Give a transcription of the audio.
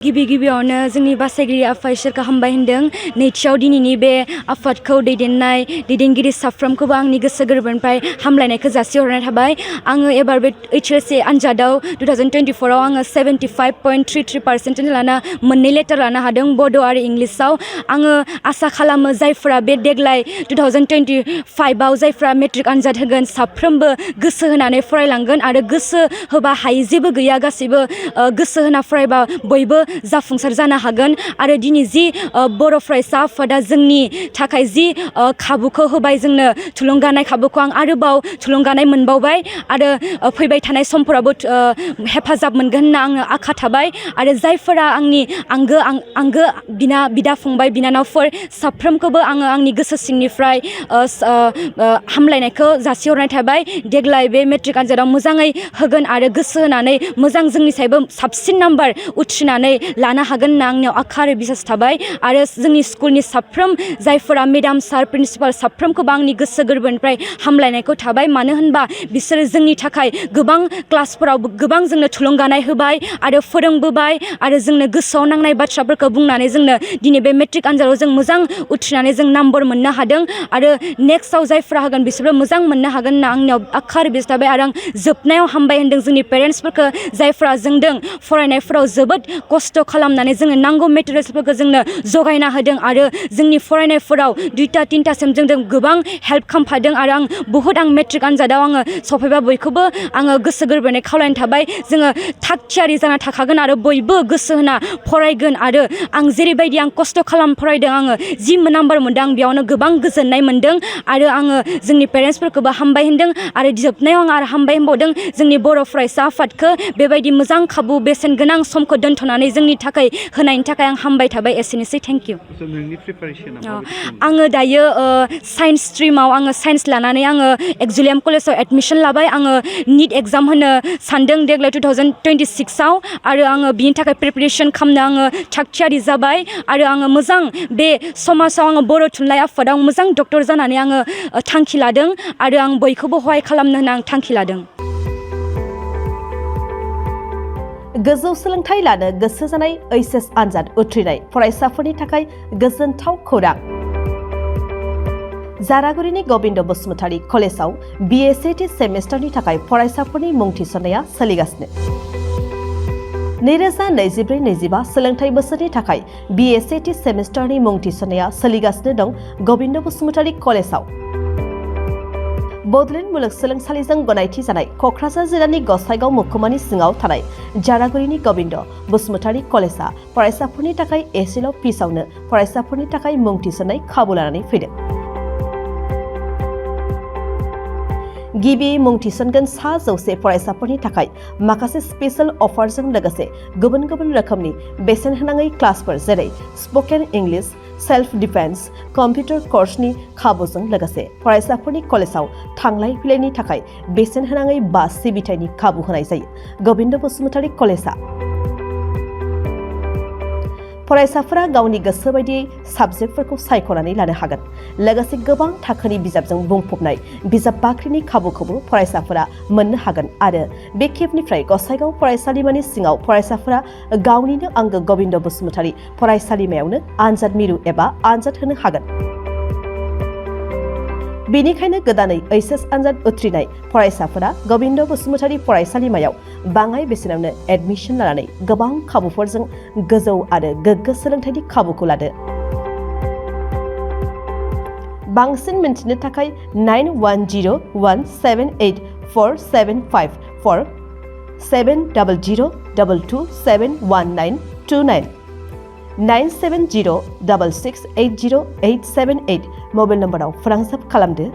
गिबियावनो जोंनि बासायगिरि आफा इसोरखौ हामबाय होनदों। नैथियाव दिनैनि बे आफादखौ दैदेनगिरि साफ्रोमखौबो आंनि गोसो गोरबोनिफ्राय हामलायनायखौ जासिहरनाय थाबाय। आङो एबार बे HSC आनजादाव 2024 आव आङो 75.33% लाना मोननै लेटार लानो हादों, बड' आरो इंलिसाव। आङो आसा खालामो जायफोरा बे देग्लाय 2025 आव जायफोरा मेट्रिक आनजाद होगोन साफ्रोमबो गोसो होनानै फरायलांगोन आरो गोसो होबा हायै जेबो गैया, गासैबो गोसो होना फरायबा बयबो जाफुंसार जानो हागोन। आरो दिनै जि बर' फरायसा आफादा जोंनि थाखाय जि खाबुखौ होबाय, जोंनो थुलुंगानाय खाबुखौ आं आरोबाव थुलुंगानाय मोनबावबाय आरो फैबाय थानाय समफोरावबो हेफाजाब मोनगोन होनना आङो आखा थाबाय। आरो जायफोरा आंनि आंगो बिदा फंबाय बिनानावफोर साफ्रोमखौबो आङो आंनि गोसो सिंनिफ्राय हामलायनायखौ जासिहरनाय थाबाय। देग्लाय बे मेट्रिक आनजादाव मोजाङै होगोन आरो गोसो होनानै मोजां जोंनि सायबो साबसिन नाम्बार उथ्रिनानै लानो हागोन होनना आंनियाव आखा आरो बिसास थाबाय। आरो जोंनि स्कुलनि साफ्रोम जायफोरा मेडाम सार प्रिन्सिपाल साफ्रोमखौबो आंनि गोसो गोरबोनिफ्राय हामलायनायखौ थाबाय। मानो होनबा बिसोरो जोंनि थाखाय गोबां क्लासफोराव गोबां जोंनो थुलुंगानाय होबाय आरो फोरोंबोबाय आरो जोंनो गोसोआव नांनाय बाथ्राफोरखौ बुंनानै जोंनो दिनै बे मेट्रिक आनजादाव जों मोजां उथ्रिनानै जों नाम्बार मोननो हादों। आरो नेक्स्टआव जायफोरा होगोन बिसोरबो मोजां मोननो हागोन होनना आंनियाव आखा आरो बिसास थाबाय। आरो आं जोबनायाव हामबाय होनदों जोंनि पेरेन्टसफोरखौ, जायफोरा जोंदों फरायनायफोराव जोबोद खस्थ' खालामनानै जोंनो नांगौ मेटेरियल्सफोरखौ जोंनो जगायना होदों आरो जोंनि फरायनायफोराव 2टा-3टासिम जोंजों गोबां हेल्प खालामफादों। आरो आं मेट्रिक आनजादाव आङो सफैबा बयखौबो आङो गोसो गोरबोनि खावलायनो थाबाय, जोङो थाग थियारि जाना थाखागोन आरो बयबो गोसो होना फरायगोन। आरो आं जेरैबायदि आं खस्थ' खालाम फरायदों, आङो जि नाम्बार मोन्दों आं बेयावनो गोबां गोजोननाय मोन्दों। आरो आङो जोंनि पेरेन्टसफोरखौबो हामबाय होनदों आरो जोबनायाव आं आरो हामबाय होनबावदों जोंनि बर' फरायसा आफादखौ बेबायदि मोजां खाबु बेसेन गोनां समखौ दोनथ'नानै जोंनि थाखाय होनायनि थाखाय आं हामबाय थाबाय। एसेनोसै, थेंक इउ। आङो दायो साइन्स स्ट्रिमाव आङो साइन्स लानानै आङो एक्जुलियाम कलेजाव एडमिसन लाबाय। आङो निट एग्जाम होनो सानदों देग्लाय 2026 आव आरो आङो बिनि थाखाय प्रिपेरेसन खालामनो आङो थाग थियारि जाबाय। आरो आङो मोजां बे समाजाव आङो बर' थुनलाइ आफादाव मोजां डक्टर जानानै आङो थांखि लादों आरो आं बयखौबो सहाय खालामनो होनना आं थांखि लादों। गोजौ सोलोंथाइ लानो गोसो जानाय HS आनजाद उथ्रिनाय फरायसाफोरनि थाखाय गोजोनथाव खौरां। जारागुरिनि गबिन्द बसुमतारी कलेजाव BSc सेमिस्टारनि थाखाय फरायसाफोरनि मुं थिसननाया सोलिगासिनो। 2024-25 सोलोंथाइ बोसोरनि थाखाय BSc सेमिस्टारनि मुं थिसननाया सोलिगासिनो दं गबिन्द बसुमतारी कलेजाव। बड'लेण्ड मुलुगसोलोंसालिजों गनायथि जानाय क'क्राझार जिल्लानि गसाइगाव महकुमानि सिङाव थानाय जारागुरिनि गबिन्द बसुमतारी कलेजा फरायसाफोरनि थाखाय एसेल' फिसावनो फरायसाफोरनि थाखाय मुं थिसननाय खाबु लानानै फैदों। गिबि मुं थिसनगोन 100 फरायसाफोरनि थाखाय माखासे स्पेशल अफारजों लोगोसे गुबुन गुबुन रोखोमनि बेसेन होनाङै क्लासफोर जेरै spoken English, self defence, computer कर्सनि खाबुजों लोगोसे फरायसाफोरनि कलेजाव थांलाय फैलायनि थाखाय बेसेन होनाङै बास सिबिथायनि खाबु होनाय जायो। गबिन्द बसुमतारी कलेजा फरायसाफोरा गावनि गोसो बायदियै साबजेक्टफोरखौ सायख'नानै लानो हागोन। लोगोसे गोबां थाखोनि बिजाबजों बुंफबनाय बिजाब बाख्रिनि खाबुखौबो फरायसाफोरा मोननो हागोन। आरो बे खेबनिफ्राय गसाइगाव फरायसालिमानि सिङाव फरायसाफोरा गावनिनो आंगो गबिन्द बसुमतारी फरायसालिमायावनो आनजाद मिरु एबा आनजाद होनो हागोन। बेनिखायनो गोदानै HS आनजाद उथ्रिनाय फरायसाफोरा गबिन्द बसुमतारी फरायसालिमायाव बाङाय बेसेनावनो एडमिसन लानानै गोबां खाबुफोरजों गोजौ आरो गोग्गो सोलोंथाइनि खाबुखौ लादो। बांसिन मिन्थिनो थाखाय 9101784754 7002271929 9706680878 मबाइल नम्बराव फोनांजाब खालामदो।